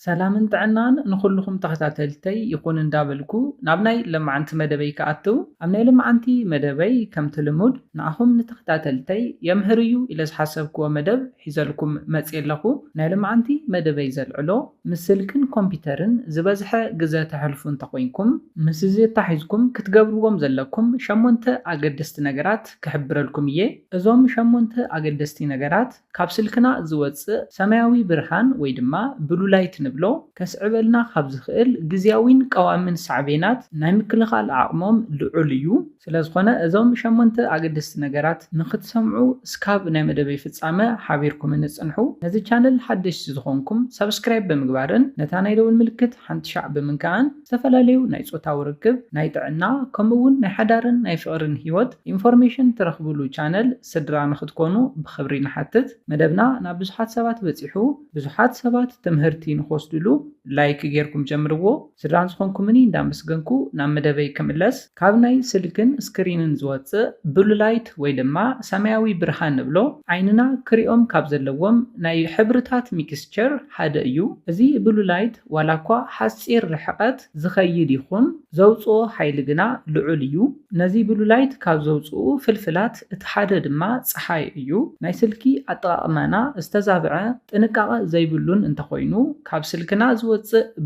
ሰላምን ጥዕናን ንኹልኹም ተኸታተልተይ ይኹን እንዳበልኩ ናብ ናይ ለማዓንቲ መደበይ ክኣትው፣ ኣብ ናይ ለማዓንቲ መደበይ ከምቲ ልሙድ ንኣኹም ንተኸታተልተይ የምህርዩ ኢለ ዝሓሰብክዎ መደብ ሒዘልኩም መጽየ ኣለኹ። ናይ ለማዓንቲ መደበይ ዘልዕሎ ምስ ስልክን ኮምፒተርን ዝበዝሐ ግዘ ተሕልፉ እንተኾይንኩም፣ ምስ እዚ ኣታሒዝኩም ክትገብርዎም ዘለኩም ሸሞንተ ኣገደስቲ ነገራት ክሕብረልኩም እየ። እዞም ሸሞንተ ኣገደስቲ ነገራት ካብ ስልክና ዝወጽእ ሰማያዊ ብርሃን ወይ ድማ ብሉ ላይት ንብሎ ከስዕበልና ካብ ዝኽእል ግዝያዊን ቀዋምን ሳዕቤናት ናይ ምክልኻል ዓቕሞም ልዑል እዩ። ስለ ዝኾነ እዞም ሸሞንተ ኣገደስቲ ነገራት ንኽትሰምዑ እስካብ ናይ መደበይ ፍጻመ ሓቢርኩምኒ ጽንሑ። ነዚ ቻነል ሓደሽቲ ዝኾንኩም ሰብስክራይብ ብምግባርን ነታ ናይ ደውል ምልክት ሓንቲ ሻዕ ብምንካእን ዝተፈላለዩ ናይ ጾታዊ ርክብ፣ ናይ ጥዕና ከምኡ እውን ናይ ሓዳርን ናይ ፍቕርን ህይወት ኢንፎርሜሽን ትረኽብሉ ቻነል ስድራ ንኽትኮኑ ብኽብሪ ንሓትት። መደብና ናብ ብዙሓት ሰባት በጺሑ ብዙሓት ሰባት ትምህርቲ ንኽወስድሉ ላይክ ጌርኩም ጀምርዎ። ስድራን ዝኾንኩምኒ እንዳመስገንኩ ናብ መደበይ ክምለስ፣ ካብ ናይ ስልክን ስክሪንን ዝወጽእ ብሉ ላይት ወይ ድማ ሰማያዊ ብርሃን ንብሎ ዓይንና ክሪኦም ካብ ዘለዎም ናይ ሕብርታት ሚክስቸር ሓደ እዩ። እዚ ብሉ ላይት ዋላ እኳ ሓጺር ርሕቐት ዝኸይድ ይኹን ዘውጽኦ ሓይሊ ግና ልዑል እዩ። ነዚ ብሉ ላይት ካብ ዘውጽኡ ፍልፍላት እቲ ሓደ ድማ ጸሓይ እዩ። ናይ ስልኪ ኣጠቓቕማና ዝተዛብዐ ጥንቃቐ ዘይብሉን እንተኾይኑ ካብ ስልክና ዝወጽእ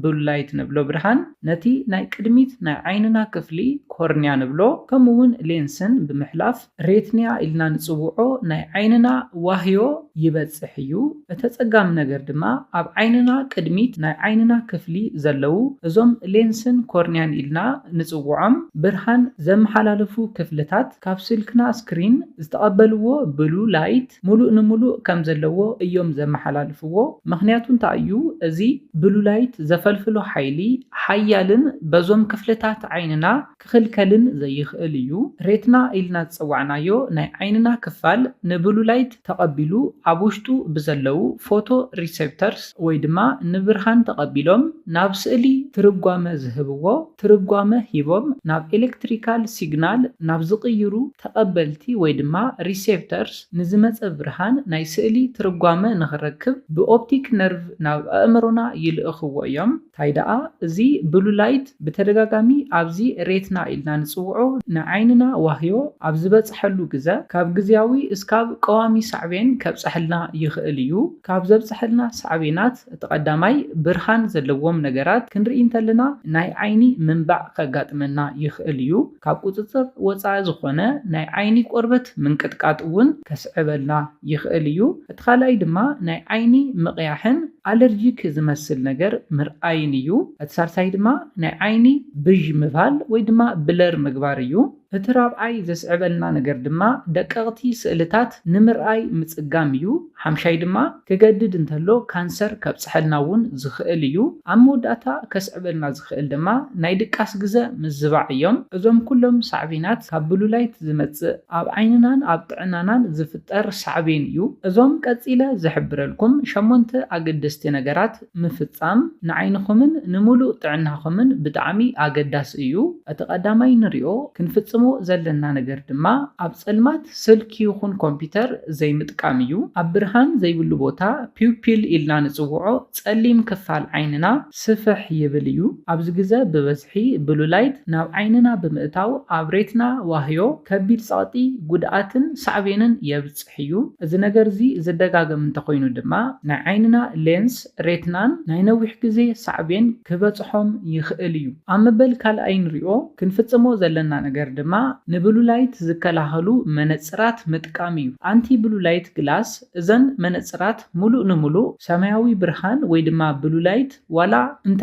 ብሉ ላይት ንብሎ ብርሃን ነቲ ናይ ቅድሚት ናይ ዓይንና ክፍሊ ኮርንያ ንብሎ ከምኡ እውን ሌንስን ብምሕላፍ ሬትንያ ኢልና ንጽውዖ ናይ ዓይንና ዋህዮ ይበጽሕ እዩ። እቲ ኣጸጋሚ ነገር ድማ ኣብ ዓይንና ቅድሚት ናይ ዓይንና ክፍሊ ዘለዉ እዞም ሌንስን ኮርንያን ኢልና ንጽውዖም ብርሃን ዘመሓላልፉ ክፍልታት ካብ ስልክና ስክሪን ዝተቐበልዎ ብሉ ላይት ሙሉእ ንሙሉእ ከም ዘለዎ እዮም ዘመሓላልፍዎ። ምኽንያቱ እንታይ እዩ? እዚ ብሉ ላይት ዘፈልፍሎ ሓይሊ ሓያልን በዞም ክፍልታት ዓይንና ክኽልከልን ዘይኽእል እዩ። ሬትና ኢልና ዝጸዋዕናዮ ናይ ዓይንና ክፋል ንብሉ ላይት ተቐቢሉ ኣብ ውሽጡ ብዘለዉ ፎቶ ሪሴፕተርስ ወይ ድማ ንብርሃን ተቐቢሎም ናብ ስእሊ ትርጓመ ዝህብዎ፣ ትርጓመ ሂቦም ናብ ኤሌክትሪካል ሲግናል ናብ ዝቕይሩ ተቐበልቲ ወይ ድማ ሪሴፕተርስ ንዝመጸ ብርሃን ናይ ስእሊ ትርጓመ ንኽረክብ ብኦፕቲክ ነርቭ ናብ ኣእምሮና ይልእኽዎ እዮም። እንታይ ደኣ፣ እዚ ብሉ ላይት ብተደጋጋሚ ኣብዚ ሬትና ኢልና ንጽውዖ ንዓይንና ዋህዮ ኣብ ዝበጽሐሉ ግዘ፣ ካብ ግዝያዊ እስካብ ቀዋሚ ሳዕቤን ከብጽሐልና ይኽእል እዩ። ካብ ዘብጽሐልና ሳዕቤናት እቲ ቀዳማይ፣ ብርሃን ዘለዎም ነገራት ክንርኢ እንተለና ናይ ዓይኒ ምንባዕ ከጋጥመና ይኽእል እዩ። ካብ ቁጽጽር ወጻኢ ዝኾነ ናይ ዓይኒ ቆርበት ምንቅጥቃጥ እውን ከስዕበልና ይኽእል እዩ። እቲ ካልኣይ ድማ ናይ ዓይኒ ምቕያሕን ኣለርጂክ ዝመስል ነገር ምርኣይን እዩ። እቲ ሳልሳይ ድማ ናይ ዓይኒ ብዥ ምባል ወይ ድማ ብለር ምግባር እዩ። እቲ ራብዓይ ዘስዕበልና ነገር ድማ ደቀቕቲ ስእልታት ንምርኣይ ምጽጋም እዩ። ሓምሻይ ድማ ክገድድ እንተሎ ካንሰር ከብጽሐልና እውን ዝኽእል እዩ። ኣብ መወዳእታ ከስዕበልና ዝኽእል ድማ ናይ ድቃስ ግዘ ምዝባዕ እዮም። እዞም ኩሎም ሳዕቤናት ካብ ብሉ ላይት ዝመጽእ ኣብ ዓይንናን ኣብ ጥዕናናን ዝፍጠር ሳዕቤን እዩ። እዞም ቀጺለ ዝሕብረልኩም ሸሞንተ ኣገደስቲ ነገራት ምፍጻም ንዓይንኹምን ንምሉእ ጥዕናኹምን ብጣዕሚ ኣገዳሲ እዩ። እቲ ቀዳማይ ንሪኦ ክንፍጽሞ ዘለና ነገር ድማ ኣብ ጸልማት ስልኪ ይኹን ኮምፒተር ዘይምጥቃም እዩ። ኣብ ብርሃን ዘይብሉ ቦታ ፒውፒል ኢልና ንጽውዖ ጸሊም ክፋል ዓይንና ስፍሕ ይብል እዩ። ኣብዚ ግዘ ብበዝሒ ብሉ ላይት ናብ ዓይንና ብምእታው ኣብ ሬትና ዋህዮ ከቢድ ጸቕጢ፣ ጉድኣትን ሳዕቤንን የብጽሕ እዩ። እዚ ነገር እዚ ዝደጋገም እንተኾይኑ ድማ ናይ ዓይንና ሌንስ፣ ሬትናን ናይ ነዊሕ ግዜ ሳዕቤን ክበጽሖም ይኽእል እዩ። ኣብ መበል ካልኣይ ንሪኦ ክንፍጽሞ ዘለና ነገር ድማ ንብሉ ላይት ዝከላኸሉ መነጽራት ምጥቃም እዩ። ኣንቲ ብሉ ላይት ግላስ፣ እዘን መነጽራት ሙሉእ ንሙሉእ ሰማያዊ ብርሃን ወይ ድማ ብሉ ላይት ዋላ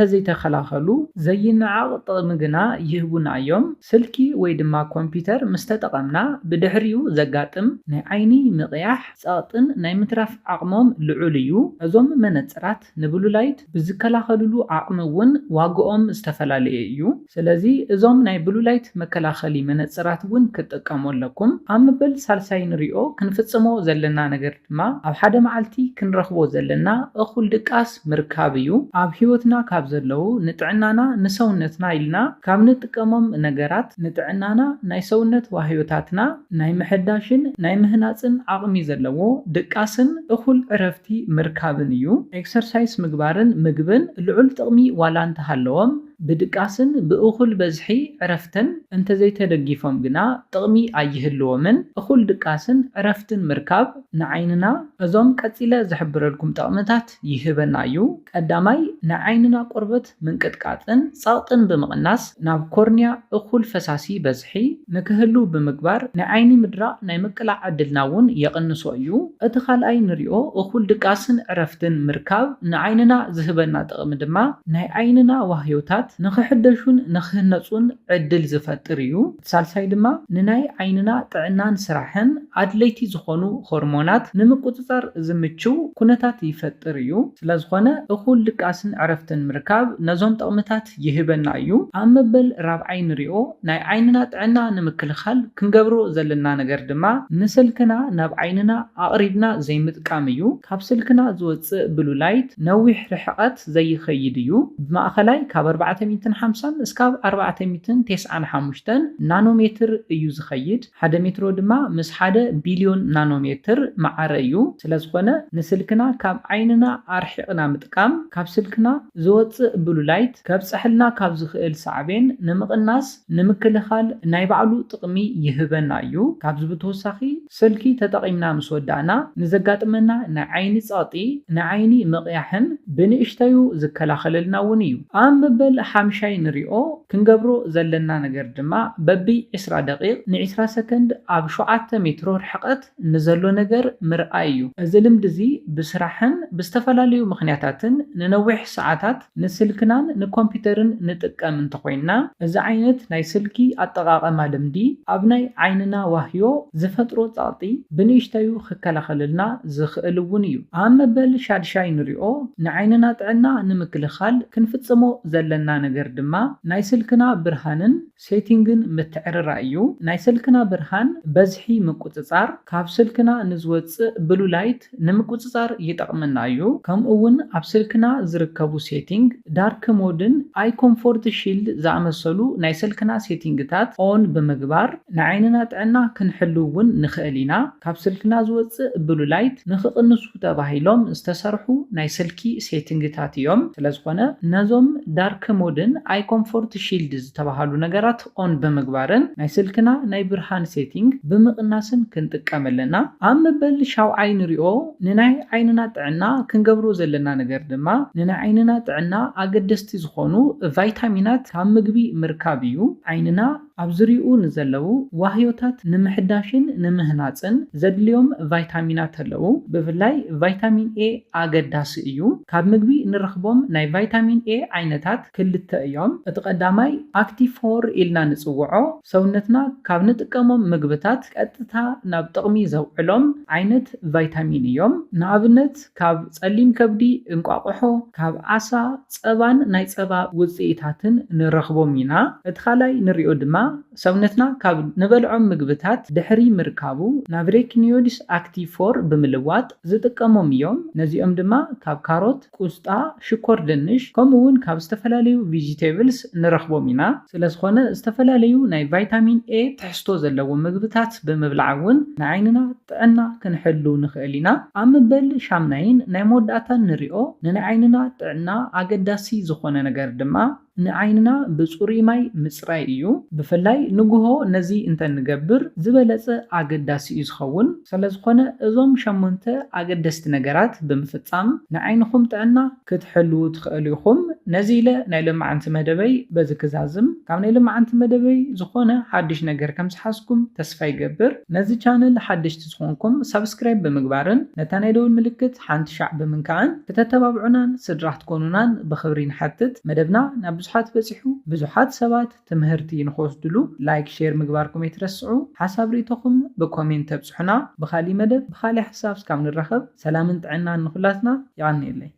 እንተዘይተኸላኸሉ ዘይነዓቕ ጥቕሚ ግና ይህቡና እዮም። ስልኪ ወይ ድማ ኮምፒተር ምስ ተጠቐምና ብድሕሪኡ ዘጋጥም ናይ ዓይኒ ምቕያሕ ጸቕጥን ናይ ምትራፍ ዓቕሞም ልዑል እዩ። እዞም መነጽራት ንብሉ ላይት ብዝከላኸልሉ ዓቕሚ እውን ዋግኦም ዝተፈላለየ እዩ። ስለዚ እዞም ናይ ብሉ ላይት መከላኸሊ መነጽራት እውን ክትጥቀሙ ኣለኩም። ኣብ መበል ሳልሳይ ንሪኦ ክንፍጽሞ ዘለና ነገር ድማ ኣብ ሓደ መዓልቲ ክንረኽቦ ዘለና እኹል ድቃስ ምርካብ እዩ። ኣብ ህይወትና ካብ ዘለዉ ንጥዕናና ንሰውነትና ኢልና ካብ ንጥቀሞም ነገራት ንጥዕናና ናይ ሰውነት ዋህዮታትና ናይ ምሕዳሽን ናይ ምህናጽን ዓቕሚ ዘለዎ ድቃስን እኹል ዕረፍቲ ምርካብን እዩ። ኤክሰርሳይስ ምግባርን ምግብን ልዑል ጥቕሚ ዋላ እንተሃለዎም ብድቃስን ብእኹል በዝሒ ዕረፍትን እንተዘይተደጊፎም ግና ጥቕሚ ኣይህልዎምን። እኹል ድቃስን ዕረፍትን ምርካብ ንዓይንና እዞም ቀጺለ ዝሕብረልኩም ጠቕምታት ይህበና እዩ። ቀዳማይ ንዓይንና ቆርበት ምንቅጥቃጥን ጸቕጥን ብምቕናስ ናብ ኮርንያ እኹል ፈሳሲ በዝሒ ንክህሉ ብምግባር ናይ ዓይኒ ምድራቕ ናይ ምቅላዕ ዕድልና እውን የቕንሶ እዩ። እቲ ካልኣይ ንሪኦ እኹል ድቃስን ዕረፍትን ምርካብ ንዓይንና ዝህበና ጥቕሚ ድማ ናይ ዓይንና ዋህዮታት ንክሕደሹን ንክህነጹን ዕድል ዝፈጥር እዩ። እቲ ሳልሳይ ድማ ንናይ ዓይንና ጥዕናን ስራሕን ኣድለይቲ ዝኾኑ ሆርሞናት ንምቁጽጻር ዝምችው ኩነታት ይፈጥር እዩ። ስለዝኾነ እኹል ድቃስን ዕረፍትን ምርካብ ነዞም ጥቕምታት ይህበና እዩ። ኣብ መበል ራብዓይ ንሪኦ ናይ ዓይንና ጥዕና ንምክልኻል ክንገብሮ ዘለና ነገር ድማ ንስልክና ናብ ዓይንና ኣቕሪብና ዘይምጥቃም እዩ። ካብ ስልክና ዝወጽእ ብሉ ላይት ነዊሕ ርሕቐት ዘይኸይድ እዩ። ብማእኸላይ ካብ ኣርባዕተ ሚእትን ሓምሳን እስካብ ኣርባዕተ ሚእትን ተስዓን ሓሙሽተን ናኖሜትር እዩ ዝኸይድ። ሓደ ሜትሮ ድማ ምስ ሓደ ቢልዮን ናኖሜትር መዓረ እዩ። ስለዝኾነ ንስልክና ካብ ዓይንና ኣርሒቕና ምጥቃም ካብ ስልክና ዝወጽእ ብሉ ላይት ከብፀሐልና ካብ ዝኽእል ሳዕቤን ንምቕናስ ንምክልኻል ናይ ባዕሉ ጥቕሚ ይህበና እዩ። ካብዚ ብተወሳኺ ስልኪ ተጠቒምና ምስ ወዳእና ንዘጋጥመና ናይ ዓይኒ ጸቕጢ፣ ናይ ዓይኒ ምቕያሕን ብንእሽተዩ ዝከላኸለልና እውን እዩ። ኣብ መበል ሓምሻይ ንሪኦ ክንገብሮ ዘለና ነገር ድማ በቢ ዕስራ ደቂቕ ንዕስራ ሰከንድ ኣብ ሸውዓተ ሜትሮ ርሕቐት ንዘሎ ነገር ምርኣይ እዩ። እዚ ልምዲ እዚ ብስራሕን ብዝተፈላለዩ ምኽንያታትን ንነዊሕ ሰዓታት ንስልክናን ንኮምፒውተርን ንጥቀም እንተኾይንና፣ እዚ ዓይነት ናይ ስልኪ ኣጠቓቐማ ልምዲ ኣብ ናይ ዓይንና ዋህዮ ዝፈጥሮ ጸቕጢ ብንእሽተዩ ክከላኸለልና ዝኽእል እውን እዩ። ኣብ መበል ሻድሻይ ንሪኦ ንዓይንና ጥዕና ንምክልኻል ክንፍጽሞ ዘለና ነገር ድማ ናይ ስልክና ብርሃንን ሴቲንግን ምትዕርራይ እዩ። ናይ ስልክና ብርሃን በዝሒ ምቁጽጻር፣ ካብ ስልክና ንዝወጽእ ብሉ ላይት ንምቁጽጻር ይጠቕመና እዩ። ከምኡ እውን ኣብ ስልክና ዝርከቡ ሴቲንግ፣ ዳርክ ሞድን ኣይ ኮምፎርት ሺልድ ዝኣመሰሉ ናይ ስልክና ሴቲንግታት ኦን ብምግባር ንዓይንና ጥዕና ክንሕሉ እውን ንኽእል ኢና። ካብ ስልክና ዝወጽእ ብሉ ላይት ንኽቕንሱ ተባሂሎም ዝተሰርሑ ናይ ስልኪ ሴቲንግታት እዮም። ስለዝኾነ ነዞም ዳርክ ሞድን ኣይ ኮምፎርት ሺልድ ዝተባሃሉ ነገራት ኦን ብምግባርን ናይ ስልክና ናይ ብርሃን ሴቲንግ ብምቕናስን ክንጥቀም ኣለና። ኣብ መበል ሻውዓይ ንሪኦ ንናይ ዓይንና ጥዕና ክንገብሮ ዘለና ነገር ድማ ንናይ ዓይንና ጥዕና ኣገደስቲ ዝኾኑ ቫይታሚናት ካብ ምግቢ ምርካብ እዩ። ዓይንና ኣብ ዙሪኡ ንዘለዉ ዋህዮታት ንምሕዳሽን ንምህናጽን ዘድልዮም ቫይታሚናት ኣለዉ። ብፍላይ ቫይታሚን ኤ ኣገዳሲ እዩ። ካብ ምግቢ ንረኽቦም ናይ ቫይታሚን ኤ ዓይነታት ክልተ እዮም። እቲ ቀዳማይ ኣክቲፎር ኢልና ንጽውዖ፣ ሰውነትና ካብ ንጥቀሞም ምግብታት ቀጥታ ናብ ጥቕሚ ዘውዕሎም ዓይነት ቫይታሚን እዮም። ንኣብነት ካብ ጸሊም ከብዲ፣ እንቋቑሖ፣ ካብ ዓሳ፣ ጸባን ናይ ጸባ ውጽኢታትን ንረኽቦም ኢና። እቲ ካልኣይ ንሪኦ ድማ ሰውነትና ካብ ንበልዖም ምግብታት ድሕሪ ምርካቡ ናብ ሬኪኒዮድስ ኣክቲፎር ብምልዋጥ ዝጥቀሞም እዮም። ነዚኦም ድማ ካብ ካሮት፣ ቁስጣ፣ ሽኮር ድንሽ ከምኡ እውን ካብ ዝተፈላለዩ ቪጂቴብልስ ንረኽቦም ኢና። ስለዝኾነ ዝተፈላለዩ ናይ ቫይታሚን ኤ ትሕዝቶ ዘለዎም ምግብታት ብምብላዕ እውን ንዓይንና ጥዕና ክንሕሉ ንኽእል ኢና። ኣብ መበል ሻምናይን ናይ መወዳእታን ንሪኦ ንናይ ዓይንና ጥዕና ኣገዳሲ ዝኾነ ነገር ድማ ንዓይንና ብጽሩይ ማይ ምጽራይ እዩ። ብፍላይ ንግሆ ነዚ እንተንገብር ዝበለጸ ኣገዳሲ እዩ ዝኸውን። ስለዝኾነ እዞም ሸሞንተ ኣገደስቲ ነገራት ብምፍጻም ንዓይንኹም ጥዕና ክትሕልዉ ትኽእሉ ኢኹም። ነዚ ኢለ ናይ ሎማዓንቲ መደበይ በዚ ክዛዝም። ካብ ናይ ሎማዓንቲ መደበይ ዝኾነ ሓድሽ ነገር ከም ዝሓዝኩም ተስፋ ይገብር። ነዚ ቻነል ሓደሽቲ ዝኾንኩም ሳብስክራይብ ብምግባርን ነታ ናይ ደውል ምልክት ሓንቲ ሻዕ ብምንካዕን ክተተባብዑናን ስድራ ክትኮኑናን ብኽብሪ ንሓትት። መደብና ናብ ብዙሓት በጺሑ ብዙሓት ሰባት ትምህርቲ ንኽወስድሉ ላይክ፣ ሼር ምግባርኩም ኣይትረስዑ። ሓሳብ ርእይቶኹም ብኮሜንት ተብጽሑና። ብኻሊእ መደብ ብኻሊእ ሓሳብ እስካብ ንራኸብ ሰላምን ጥዕናን ንኹላትና። የቐንየለይ።